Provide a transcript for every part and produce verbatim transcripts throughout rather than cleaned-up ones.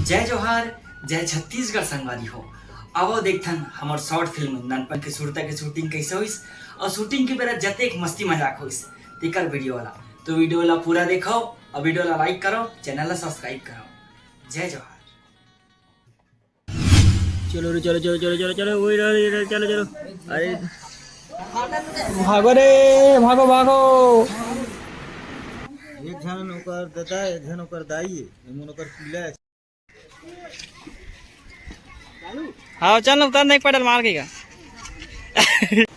जय जोहार, जय छत्तीसगढ़ संगवारी हो। आवो देखथन हमर short film ननपन के सुरता के shooting कैसे होइस और shooting के बेरा जतेक मस्ती मजाक होइस तेकर video ला। तो video ला पूरा देखो और video ला like करो, channel ला subscribe करो। जय जोहार। चलो रे, चलो, चलो, चलो, चलो, चलो, वही रहो, ये रहो, चलो, चलो। अरे, भागो रे, भागो, भागो। एक झन ओकर ददा, एक झन ओकर दाई, एमन ओकर पीला। हाँ, चल ना, उतर नहीं, पैडल मार के का।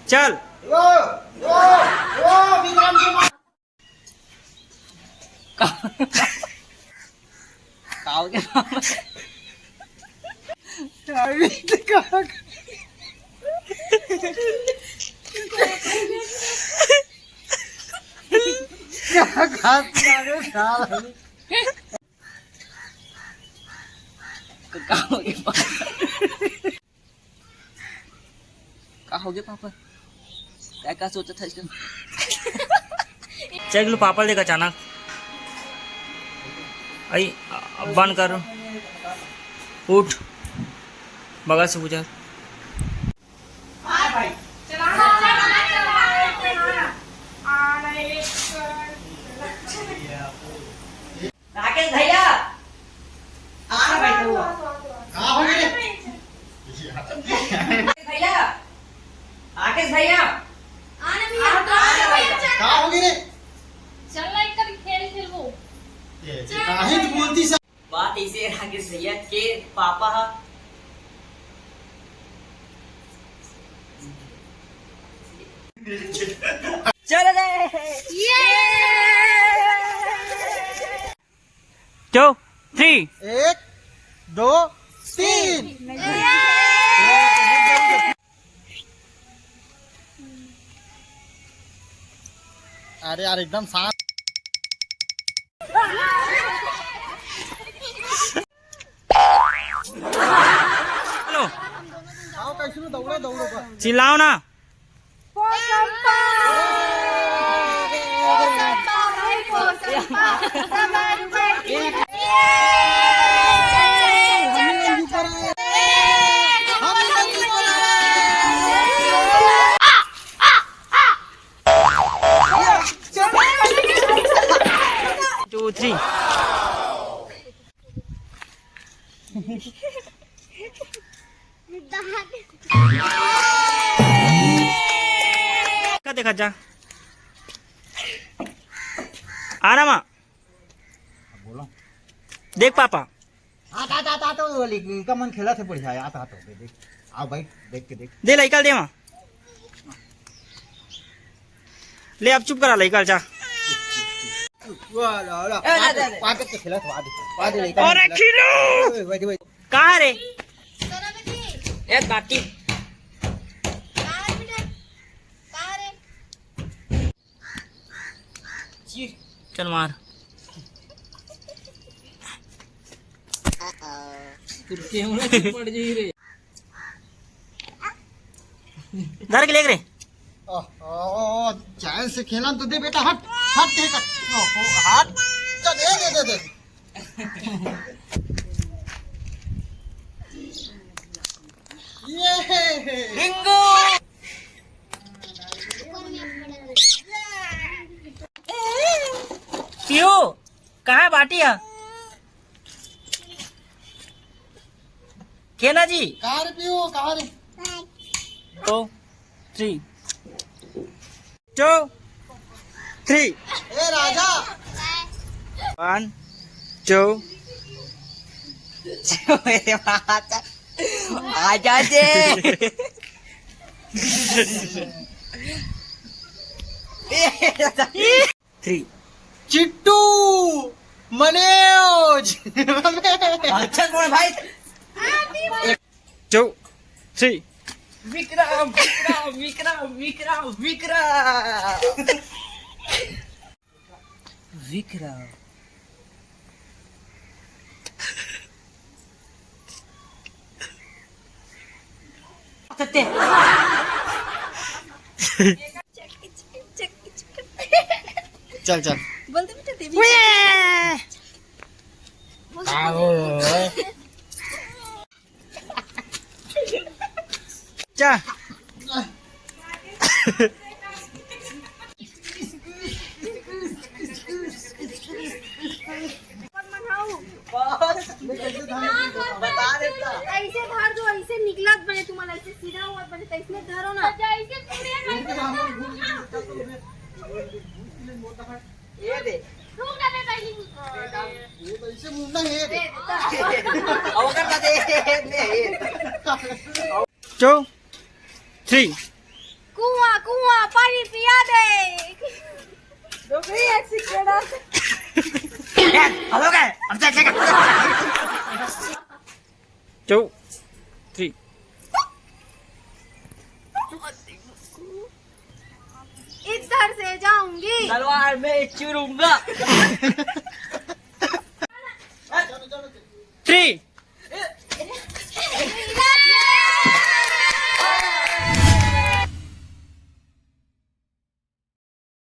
चल। का हो गया? अभी तो कहाँ कहाँ घास मारे साला। का हो गया पापा? का हो गया पापा? काय का सोचत हस? चेक लो पापा देख अचानक। आई, अब बंद कर। उठ, बगल से गुजर। राकेश भैया, आ ना भाई, तू। का हो गए? राकेश भैया, राकेश भैया, आ ना भैया, आ ना भैया। का हो गए? चल ना, एक कभी खेल खेलबो। ये, ये काहे तू बोलती सा? बात ऐसे है राकेश भैया के पापा हा। चल रे। ये। Two, three। एक, दो, तीन। अरे यार, एकदम शांत। हेलो। आओ, कैसे में दौड़ो, दौड़ो बस। चिल्लाओ ना। Two, three। का देखा जा। आरामा। बोलो। देख पापा। आता, आता, आता, तो बोली, इनका मन खेला थे बढ़िया, आता, आता, दे, दे। आओ भाई, देख के देख। दे, लइका ल दे वहाँ। ले, अब चुप करा, लइका ल जा। वाह, ला, ला। ए, दे, दे, दे। पाके तो खेला था, आदि, आदि लइका अरे, खेला। खीरू! ओए, ओए, ओए। कहाँ रे? ए, काकी। चल मार। तू कैमरा से पड़ जाई रे। धर के लेके रे। ओहो, चैन से खेलन तो दे बेटा, हट, हट, दे कर। ओहो, हट। चल, दे, दे, दे, दे। ये। बिंगो। पीहू, कहाँ बाटी है? केना जी? कहाँ रे पीहू, कहाँ रे? Two, three। Two, three। ए राजा। One, two। मेरे माता। आजा जे। Three। चिट्टू, मनोज। अच्छा, कौन भाई? Two, three। विक्रम, विक्रम, विक्रम, विक्रम, विक्रम। विक्रम। सत्य। चल, चल। बोल दे बेटा, देवी। उए! बोल दे। आओ। क्या? बता देता। ऐसे धर दो, ऐसे निकलत बने तुम्हारा, ऐसे सीधा हुआ बने, तो इसमें धरो ना। ये दे। Two three. कुआं कुआं पानी पिया दे। हेलो, क्या? अब देख, देख। Two three. इधर से जाऊंगी। तलवार में चुरूंगा। थ्री।